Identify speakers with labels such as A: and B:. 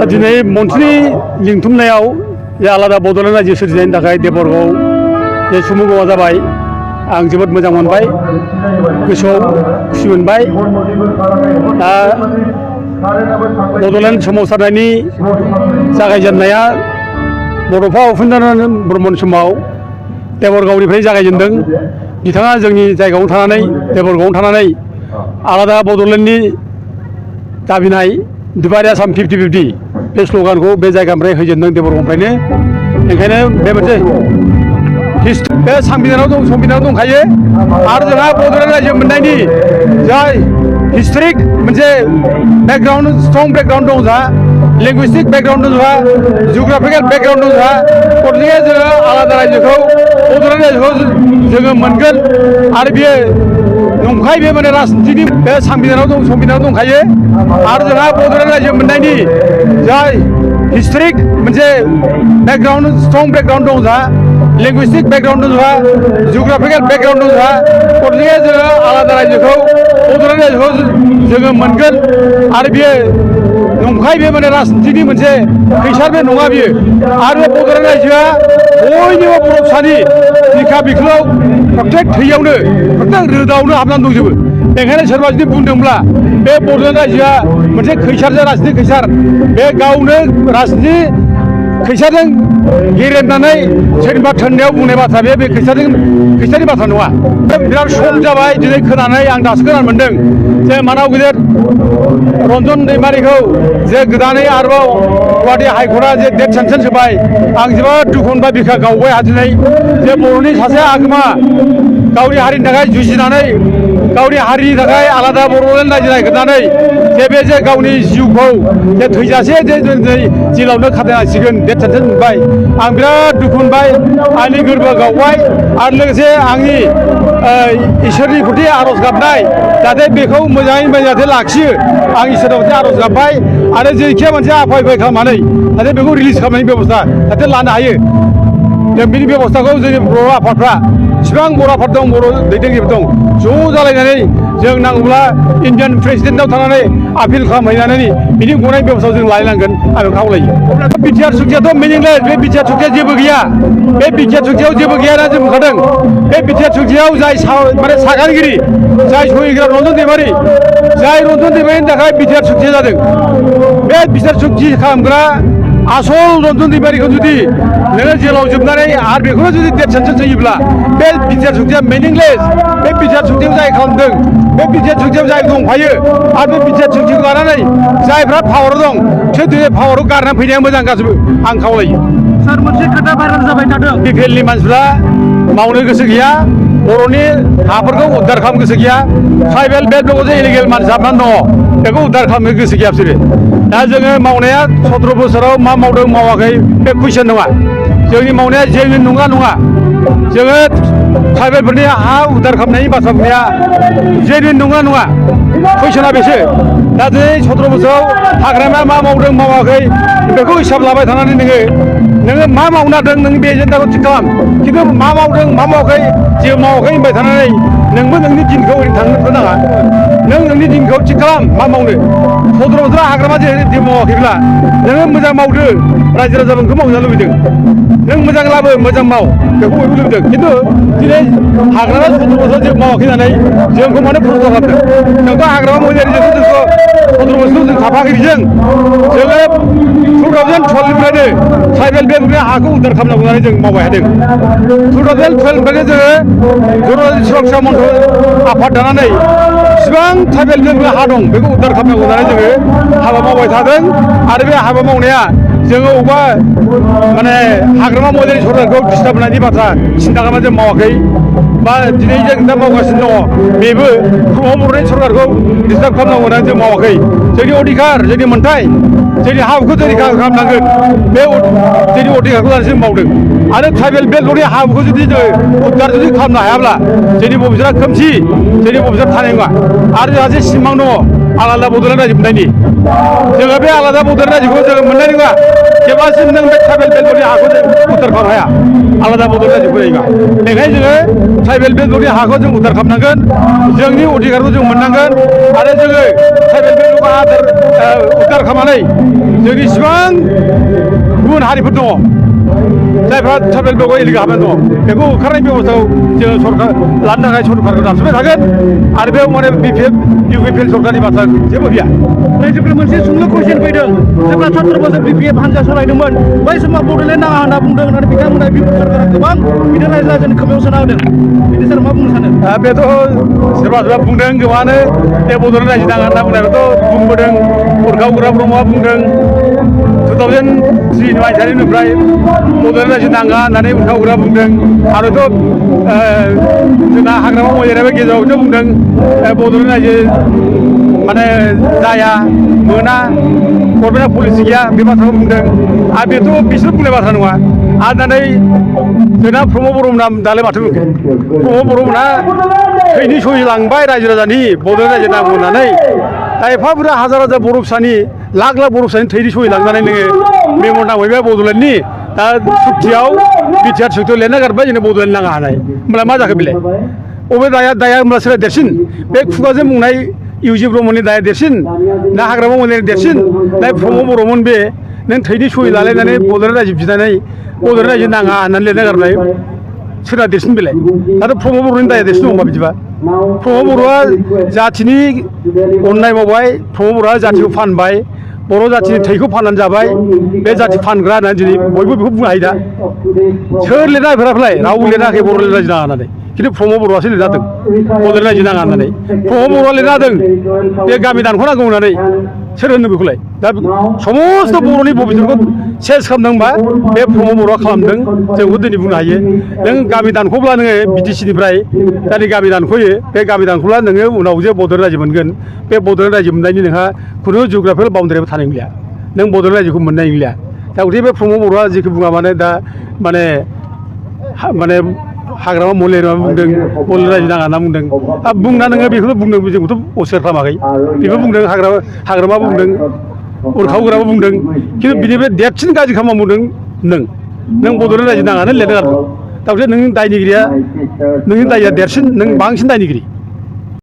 A: दिनै मन्थ्रिनि लिंथुमनायाव जे आलादा बड'लेण्ड रायजो सोरजिनायनि थाखाय देबरगाव जे सुबुंगौआ जाबाय आं जोबोद मोजां मोनबाय गोसोआव खुसि मोनबाय दा बड'लेण्ड सोमावसारनायनि जागायजेननाया बड'फा उपेन्द्रनाथ ब्रह्मनि समाव देबरगावनिफ्राय जागायजेनदों बिथाङा जोंनि जायगायावनो थानानै देबरगावआवनो थानानै आलादा बड'लेण्डनि दाबिनाय डिवाइड आसाम 50-50 बे स्ल'गानखौ बे जायगानिफ्राय होजेनदों देबरगावनिफ्रायनो ओंखायनो बे मोनसे बे संबिधानाव दंखायो आरो जोंहा बड'लेण्ड रायजो मोननायनि जाय हिस्टरिक मोनसे बेकग्राउन्ड स्ट्रं बेकग्राउन्ड दं जोंहा लिंगुइस्टिक बेकग्राउन्ड दं जोंहा जिअग्राफिकेल बेकग्राउन्ड दं जोंहा गतिके जोङो आलादा रायजोखौ बड'लेण्ड रायजोखौ जोङो मोनगोन आरो बियो नंखाय बे माने राजनितिनि बे संबिधानाव दंखायो आरो जोंहा बड'लेण्ड रायजो मोननायनि जाय हिस्टरिक मोनसे बेकग्राउन्ड स्ट्रं बेकग्राउन्ड दं जोंहा लिंगुइस्टिक बेकग्राउन्ड दं जोंहा जिअग्राफिकेल बेकग्राउन्ड दं जोंहा गतिके जोङो आलादा रायजोखौ बड'लेण्ड रायजोखौ जोङो मोनगोन आरो बियो नंखाय बे माने राजनितिनि मोनसे खैसार बे नङा बियो आरो बे बड'लेण्ड रायजोआ बयनिबो बर' फिसानि बिखा बिख्लोआव प्रत्येक थैयावनो प्रत्येक रोदावनो हाबनानै दंजोबो बेनिखायनो सोरबा जुदि बुंदोंब्ला बे बड'लेण्ड रायजोआ मोनसे खैसारजों राजनितिक खैसार बे गावनो राजनिति खैसारजों गेरेबनानै सोरनिबा थोननायाव बुंनाय बाथ्रा बे खैसारनि बाथ्रा नङा बिराद सम जाबाय दिनै खोनानै आं दासो खोनानो मोन्दों जे मानाव गिदिर रन्जन दैमारिखौ जे गोदानै आरोबाव गुवाहाटि हाइकर्टआ जे डेथ सेन्टेन्स होबाय आं जोबोद दुखु मोनबाय बिखा गावबाय दिनै जे बर'नि सासे आगोमा गावनि हारिनि थाखाय जुजिनानै गावनि हारिनि थाखाय आलादा बड'लेण्ड रायजो नागिरनानै जे गावनि जिउखौ जे थैजासे जे जेलावनो खाथायनांसिगोन डेथ सेन्टेन्स मोनबाय आं बिराद दुखु मोनबाय आंनि गोरबोआ गावबाय आरो लोगोसे आंनि इसोरनि प्रति आर'ज गाबनाय जाहाथे बेखौ मोजाङै मोजां जाहाथे लाखियो आं इसोरनाव मोनसे आर'ज गाबबाय आरो जेखिया मोनसे आफाय खालामनानै जाहाथे बेखौ रिलिज खालामनायनि बेब'स्था जाहाथे लानो हायो बिनि बेब'स्थाखौ जोंनि बर' आफादफ्रा बेसेबां बर' आफाद दं बर' दैदेनगिरिफोर दं ज' जालायनानै जों नांगौब्ला इन्डियान प्रेसिडेन्टआव थांनानै आपिल खालामहैनानै बिनि गनाय बेब'स्थाखौ जों लायनांगोन आं खावलायो बिटिआर सुक्तियाथ' मिनिंलेस बे बिटिआर सुक्तिया जेबो गैया बे बिटिआर सुक्तियाव जेबो गैया होनना जों बुंखादों बे बिटिआर सुक्तियाव जाय माने सागानगिरि जाय सहिग्रा रन्जन दैमारि जाय रन्जन दैमारिनि थाखाय बिटिआर सुक्तिया जादों बे बिटिआर सुक्ति खालामग्रा आसल रन्जन दैमारिखौ जुदि नोङो जेलाव जोबनानै आरो बेखौनो जुदि डेथ सेन्टेन्स होयोब्ला बे बिटिआर सुक्तिया मिनिंलेस बे बिटिआर सुक्तियाव जाय खालामदों बे बिटिआर सुक्तियाव जाय दंफायो आरो बे बिटिआर सुक्तिखौ लानानै जायफ्रा पावाराव दं बिसोर दिनै पावाराव गारनानै फैनाया मोजां गासैबो आं खावलायो
B: सार मोनसे खोथा भाइराल जाबाय थादों
A: बिपिएलनि मानसिफ्रा मावनो गोसो गैया बर'नि हाफोरखौ उद्धार खालामनो गोसो गैया ट्राइबेल बेल्टआव जे इलिगेल मानसि हाबनानै दङ बेखौ उद्धार खालामनो गोसो गैया बिसोरो दा जोङो मावनाया 17 बोसोराव मा मावदों मावाखै बे कुइसन नङा जोंनि मावनाया जेनुइन नङा जोङो ट्राइबेलफोरनि हा उद्धार खालामनायनि बाथ्रा बुंनाया जेनुइन नङा कुइसना बेसो दा दिनै 17 बोसोराव हाग्रामाया मा मावदों मावाखै बेखौ हिसाब लाबाय थानानै नोङो मा मावनो हादों नों बे एजेन्डाखौ थिग खालाम खिन्थु मा मावदों मा मावाखै जेबो मावाखै होनबाय थानानै नोंबो नोंनि दिनखौ ओरैनो थांनो नाङा नों नोंनि दिनखौ थिग खालाम मा मावनो 17 बोसोराव हाग्रामा जेबो मावाखैब्ला नोङो मोजां मावदो रायजो राजाफोरखौ मावजानो लुबैदों नों मोजां लाबो मोजां माव बेखौ बयबो लुबैदों खिन्थु दिनै हाग्रामा 17 बोसोराव जेबो मावाखै होननानै जोंखौ मानो प्रस्थ' खालामदों जोंथ' हाग्रामा महिलारिजोंथ' जोंखौ 17 बोसोराव जों थाफाखै जोङो 2012निफ्रायनो ट्राइबेल बेल्टनि हाखौ उद्धार खालामनांगौ होननानै जों मावबाय थादों 2012निफ्रायनो जोङो जर'रायजो सुरक्षा मन्थ्र आफाद दानानै बेसेबां ट्राइबेल बेल्टनि हा दं बेखौ उद्धार खालामनांगौ होननानै जोङो हाबा मावबाय थादों आरो बे हाबा मावनाया जोङो अबेबा माने हाग्रामा महिलारि सरकारखौ डिस्टार्ब होनायनि बाथ्रा सिन्था खालामनानै जों मावाखै बा दिनै जों दा मावगासिनो दङ बेबो बर'नि सरकारखौ डिस्टार्ब खालामनांगौ होननानै जों मावाखै जोंनि अधिकार जोंनि मोन्थाय जोंनि हा हुखौ जों रैखा खालामनांगोन बे जोंनि अधिकारखौ लानानै जों मावदों आरो ट्राइबेल बेल्टनि हा हुखौ जुदि जोङो उद्धार जुदि खालामनो हायाब्ला जोंनि भबिसतआ खोमसि जोंनि भबिसतआ थानाय नङा आरो जोंहा जे सिमां दङ आलादा बड'लेण्ड रायजो मोननायनि जोङो बे आलादा बड'लेण्ड रायजोखौ जोङो मोननाय नङा जेब्लासिम नों बे ट्राइबेल बेल्टनि हाखौ जों उद्धार खालामनो हाया आलादा बड'लेण्ड रायजोखौ जायोबा बेखायनो जोङो ट्राइबेल बेल्टनि हाखौ जों उद्धार खालामनांगोन जोंनि अधिकारखौ जों मोननांगोन आरो जोङो ट्राइबेल बेल्टखौ उद्धार खालामनानै जोंनि इसिबां गुबुन हारिफोर दङ जायफ्रा ट्राइबेल बेल्टआव इलिगेल हाबनानै दङ बेखौ होखारनायनि बेबस्थाखौ जोङो सरकार लानो थाखाय सरकारखौ नारसिनबाय थागोन आरो बेयाव माने बिपिएफ इउपिपिएल सरकारनि बाथ्रा जेबो गैया
B: रायजोफोरा मोनसे सोंलु कुइसन फैदों जेब्ला 17 बोसोर बिपिएफ हानजा सालायदोंमोन बै समाव बड'लेण्ड नाङा होनना बुंदों नाथाय बिथांमोना बिपिएफ सरकारा गोबां बिदिनो रायजोनि खोमायाव सोना होदों बिनि सार मा बुंनो सानो
A: बेथ' सोरबा सोरबा बुंदों गोबाङानो बे बड'लेण्ड रायजो नाङा होनना बुंनायखौथ' बुंबोदों उरखाव गोरा ब्रह्मआ बुंदों 2003 मायथाइनिफ्राय बड'लेण्ड रायजो नाङा होननानै उरखाव गोरा बुंदों आरोथ' जोंना हाग्रामा महिलारियाबो गेजेरावथ' बुंदों बड'लेण्ड रायजो माने जाया मोना गभर्नमेन्टआ पलिसि गैया बे बाथ्राखौ बुंदों आरो बेथ' बिसोर बुंनाय बाथ्रा नङा आरो दानै जोंना प्रमद बर'मोना दालाय माथो बुंखो प्रमद बर'मोना थैनि सहि लांबाय रायजो राजानि बड'लेण्ड रायजो नांगौ होननानै दा एफा बुरजा हाजार हाजार बर' फिसानि लाख लाख बर' फिसानि थैनि सहि लांनानै नोङो मेमर नांबायबाय बड'लेण्डनि दा सुक्तियाव बिटिआर सुक्तियाव लिरना गारबाय जोंनो बड'लेण्ड नाङा हानाय होमब्ला मा जाखो बेलाय अबे दाया होमब्ला सोरबा देरसिन बे खुगाजों बुंनाय इउजि ब्रह्मनि दाया देरसिन ना हाग्रामा महिलारिनि देरसिन ना प्रमद बर'मोन बे नों थैनि सहि लालायनानै बड'लेण्ड रायजो बिनानै बड'लेण्ड रायजो नाङा होननानै लिरना गारनाय सोरना देरसिन बेलाय दाथ' प्रमद बर'नि दाया देरसिन नङा बिदिबा प्रमद बर'आ जाथिनि अननाय मावबाय प्रमद बर'आ जाथिखौ फानबाय बर' जाथिनि थैखौ फाननानै जाबाय बे जाथि फानग्रा होननानै दिनै बयबो बेखौ बुंनो हायो दा सोर लिरना होफेराखैलाय रावबो लिराखै बड'लेण्ड रायजो नाङा होननानै खिन्थु प्रमद बर'आसो लिरना होदों बड'लेण्ड रायजो नाङा होननानै प्रमद बर'आ लिरना होदों बे गामि दानख'नांगौ होननानै सोर होनो बेखौलाय दा समस्त बर'नि भबिसतखौ सेस खालामदोंबा बे प्रमद बर'आ खालामदों जों बेखौ दिनै बुंनो हायो नों गामि दानख'ब्ला नोङो बिटिसिनिफ्राय दा नै गामि दानख'यो बे गामि दानख'ब्ला नोङो उनाव जे बड'लेण्ड रायजो मोनगोन बे बड'लेण्ड रायजो मोननायनि नोंहा खुनु जिअ'ग्राफिकेल बाउण्डारिबो थानाय नंलिया नों बड'लेण्ड रायजोखौ मोननाय नंलिया दा गथिखे बे प्रमद बर'आ जेखौ बुङा माने दा माने हाग्रामा महिलारिया बुंदों बड'लेण्ड रायजो नाङा होनना बुंदों बुंना नोङो बेखौनो बुंदों जोंखौथ' असियार खालामाखै बेबो बुंदों हाग्रामा बुंदों उरखाव गोराबो बुंदों खिन्थु बिनिफ्राय देरसिन गाज्रि खामानि मावदों नों बड'लेण्ड रायजो नाङानो लिरनो गारदों दा नोंनि दायनिगिरिया नोंनि दायआ देरसिन नों बांसिन दायनिगिरि